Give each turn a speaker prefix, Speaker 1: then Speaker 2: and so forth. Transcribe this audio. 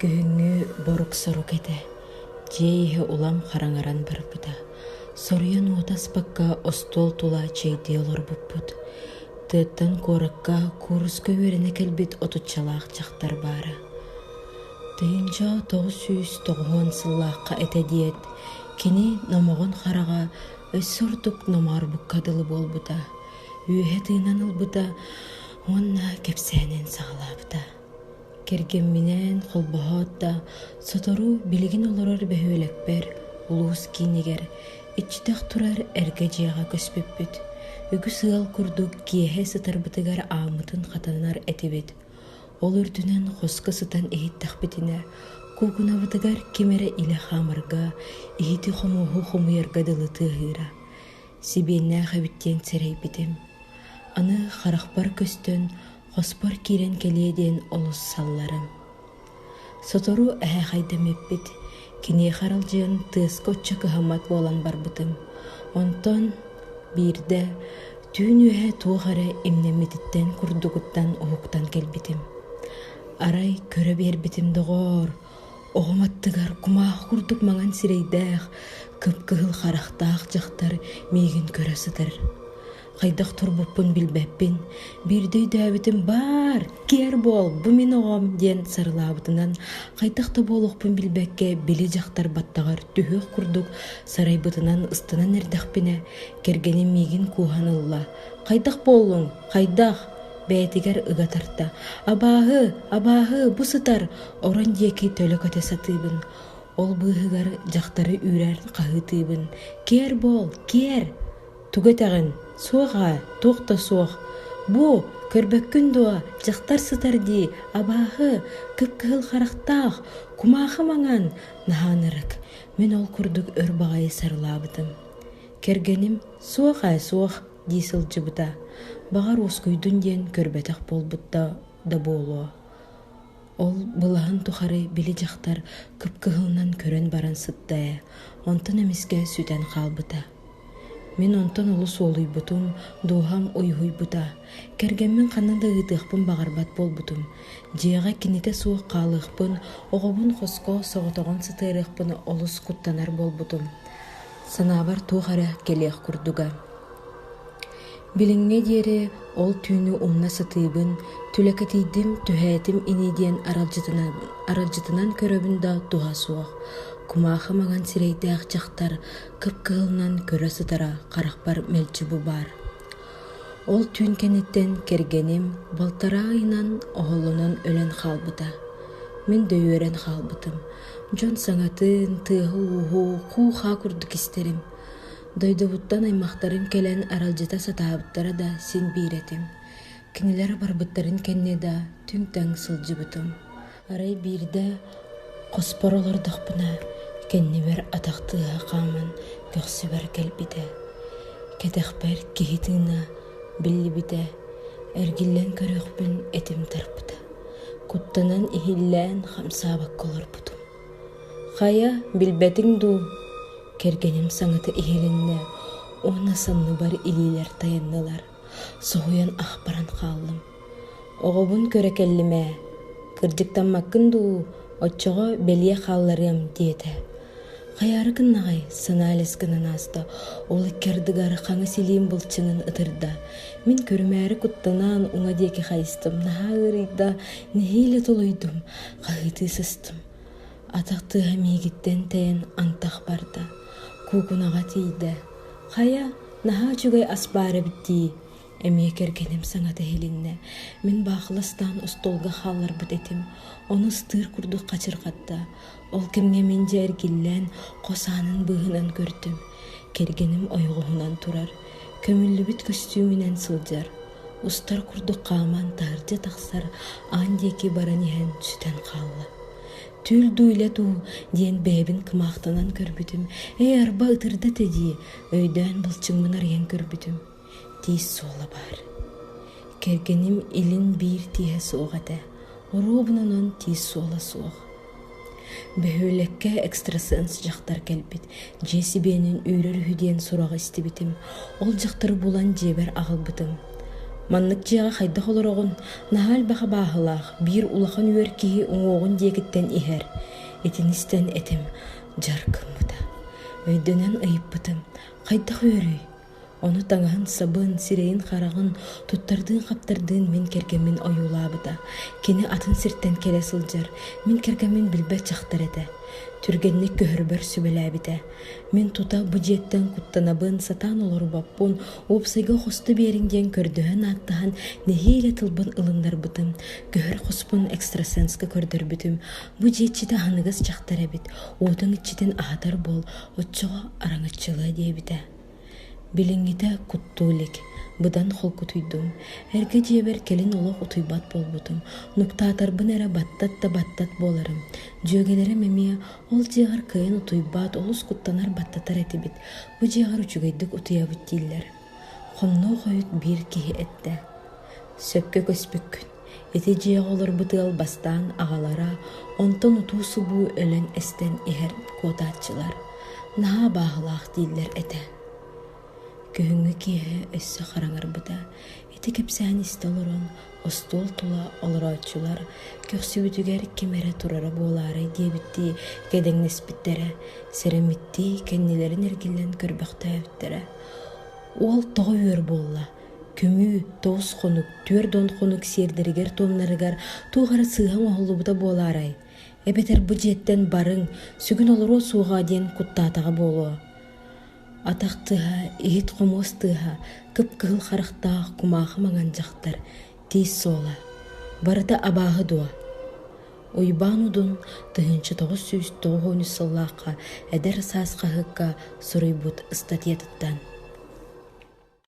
Speaker 1: Күһүҥҥү борук-сорук этэ, дьиэ иһэ улам хараҥаран барбыта. Соруйан уота аспакка остуол тула чэйдии олорбуппут. Тыаттан куоракка кууруска үөрэнэ кэлбит отуччалаах дьахтар баара. 1990 сыллаахха этэ диэт, кини номоҕон хараҕа өссө ордук номоорбукка дылы буолбута, үөһэ тыынан ылбыта уонна кэпсээнин саҕалаабыта. Кэргэмминээн холбоһоот да, сотору билигин олорор бөһүөлэкпэр, улуус киинигэр, иччитэх турар эргэ дьиэҕэ көспүппүт. Үгүс ыал курдук киэһэ сытарбытыгар ааммытын хатанар этибит. Ол үрдүнэн хоско сытан иһиттэхпитинэ, куукунабытыгар ким эрэ илэ хаамарга, иһити-хомуоһу хомуйарга дылы тыаһыыра. Сибиэннээх эбит диэн сэрэйбитим. Аны харахпар көстөн, хоспор киирэн кэлиэ диэн олус салларым. Сотору эһээхэйдэммиппит, киниэхэ аралдьыйан тыаска оччо кыһаммат буолан барбытым. Онтон биирдэ түүн үөһэ туох эрэ имнэммититтэн курдугуттан уһуктан кэлбитим. Арай көрө биэрбитим доҕоор, оҕом аттыгар кумаах курдук маҥан сирэйдээх, кып-кыһыл харахтаах дьахтар миигин көрө сытар. Хайдах турбуппун билбэппин, биирдэ өйдөөбүтүм баар, киэр буол, бу мин оҕом диэн сарылаабытынан хайдах да буолуохпун билбэккэ били дьахтар баттаҕар түһүөх курдук сарайбытынан ыстанан эрдэхпинэ, кэргэним миигин кууһан ылла. Хайдах буоллуҥ? Хайдах? Бэйэтигэр ыга тарта. Абааһы, абааһы, бу сытар! Орон диэки төлө көтө сатыыбын. Ол быыһыгар дьахтары үүрэр хаһыытыыбын. Киэр буол, киэр! Тугу этэҕин? Суох аа, туох да суох. Бу, көрбөккүн дуо, дьахтар сытар дии, абааһы, кып-кыһыл харахтаах, кумаахы маҥан, наһаа ынырык. Мин ол курдук өр баҕайы сарылаабытым. Кэргэним суох ээ, суох дии сылдьыбыта. Баҕар уоскуйдун диэн көрбөтөх буолбут да, да буолуо. Ол былаһын тухары били дьахтар кып-кыһылынан көрөн баран сытта ээ, онтон эмискэ сүтэн хаалбыта. Мин онтон олус уолуйбутум, дууһам уйуһуйбута. Кэргэммин ханна да ыытыахпын баҕарбат буолбутум. Дьиэҕэ кинитэ суох хаалыахпын, оҕобун хоско соҕотоҕун сытыарыахпын олус куттанар буолбутум. Санаабар туох эрэ кэлиэх курдуга. Билиҥҥэ диэри ол түүнү умна сатыыбын, түлэкэтийдим, түһээтим ини диэн аралдьытынан, аралдьытынан көрөбүн да туһа суох. Кумаахы маҥан сирэйдээх дьахтар кып-кыһылынан көрө сытара харахпар мэлдьи бу баар. Ол түүн кэнниттэн кэргэним балтараа ыйынан оһоллонон өлөн хаалбыта. Мин дөйүөрэн хаалбытым. Дьон саҥатын, тыаһы-ууһу, хуу-хаа курдук истэрим. Дойдубуттан аймахтарым кэлэн аралдьыта сатаабыттара да син биир этим. Кинилэр барбыттарын кэннэ да түҥ-таҥ сылдьыбытым. Арай биирдэ хоспор олордохпуна, кэннибэр атах тыаһа хааман көхсүбэр кэлбитэ. Кэтэхпэр киһи тыына биллибитэ, эргиллэн көрүөхпүн этим тарпыта. Куттанан иһиллээн хамсаабакка олорбутум. Хайа, билбэтиҥ дуу? Кэргэним саҥата иһилиннэ уонна санныбар илиилэр тайаннылар. Соһуйан ах баран хааллым. Оҕобун көрө кэллим ээ, кырдьыктаммаккын дуу, оччоҕо бэлиэ хаалларыам диэтэ. Хайаары гыннаҕай, санаа элэс гынан ааста, ол икки ардыгар хаҥас илиим былчыҥын ытырда. Мин көрүмээри куттанан уҥа диэки хайыстым, наһаа ыарыйда, нэһиилэ тулуйдум, хаһыытыы сыстым. Атах тыаһа миигиттэн тэйэн антах барда, куукунаҕа тиийдэ. Хайа, наһаа үчүгэй ас баар эбит дии, Эмиэ кэргэним саҥата иһилиннэ. Мин баахыластаан остуолга хаалларбыт этим. Ону ыстыыр курдук хачырҕатта. Ол кэмҥэ мин дьэ эргиллэн, хос аанын быыһынан көрдүм. Кэргэним ойоҕоһунан турар, көмүллүбүт көстүүмүнэн сылдьар. Устар курдук хааман таһырдьа тахсар аан диэки баран иһэн сүтэн хаалла. Түүл дуу илэ дуу диэн бэйэбин кымаахтанан көрбүтүм. Ээ, арба ытырда этэ дии, өйдөөн былчыҥмын арыйан көрбүтүм. Тиис суола баар. Кэргэним илин биир тииһэ суох этэ, оруобуна онон тиис суола суох. Бөһүөлэккэ экстрасенс дьахтар кэлбит, дьиэ сибиэнин үүрэр үһү диэн сураҕы истибитим. Ол дьахтары булан дьиэбэр аҕалбытым. Маннык дьиэҕэ хайдах олороҕун? Наһаа элбэх абааһылаах, биир улахан үөр киһи уҥуоҕун диэкиттэн иһэр. Итини истэн этим дьар гыммыта. Өйдөнөн ыйыппытым, хайдах үөрүй? Ону таҥаһын-сабын, сирэйин-хараҕын, туттардыын-хаптардыын мин кэргэммин ойуулаабыта. Кини атын сиртэн кэлэ сылдьар, мин кэргэммин билбэт дьахтар этэ. Түргэнник көһөрбөр сүбэлээбитэ. Мин тута бу дьиэттэн куттанабын, сатаан олорбоппун, уопсайга хосто биэриҥ диэн көрдөһөн-ааттаһан нэһиилэ тылбын ылыннарбытым. Көһөр хоспун экстрасенска көрдөрбүтүм. Бу дьиэ иччитэ аһыныгас дьахтар эбит, уотуҥ иччитин аһатар буол, оччоҕо араҥаччылыа диэбитэ. Билиҥҥитэ куттуу илик, быдан холкутуйдум. Эргэ дьиэбэр кэлин олох утуйбат буолбутум, нуктаатарбын эрэ баттат да баттат буоларым. Дьүөгэлэрим эмиэ ол дьиэҕэр кыайан утуйбат, олус куттанар баттатар этибит, бу дьиэҕэр үчүгэйдик утуйабыт дииллэр. Хомнуо хойут биир киһи эттэ: «Сөпкө көспүккүн. Ити дьиэҕэ олорбут ыал бастаан аҕалара, онтон утуу-субуу өлөн эстэн иһэр куотааччылар. Наһаа абааһылаах дииллэр этэ. Күһүҥҥү киэһэ өссө хараҥарбыта. Ити кэпсээн истэ олорон, остуол тула олорооччулар көхсүбүтүгэр ким эрэ турара буолаарай диэбиттии кэдэҥнэспиттэрэ, сэрэммиттии кэннилэрин эргиллэн көрбөхтөөбүттэрэ. Уол тоҕо үөр буолла? Көмүү, 9 хонук, 40 хонук сиэрдэригэр-туомнарыгар туох эрэ сыыһа оҥоһуллубута буолаарай? Эбэтэр бу дьиэттэн барыҥ, сүгүн олоруо суоҕа диэн куттаатаҕа буолуо. Атах тыаһа, иһит-хомуос тыаһа, кып-кыһыл харахтаах кумаахы маҥан дьахтар, тиис суола. Барыта абааһы дуо? Уйбаан Удун 1993 сыллаахха «Эдэр саас» хаһыакка суруйбут ыстатыйатыттан.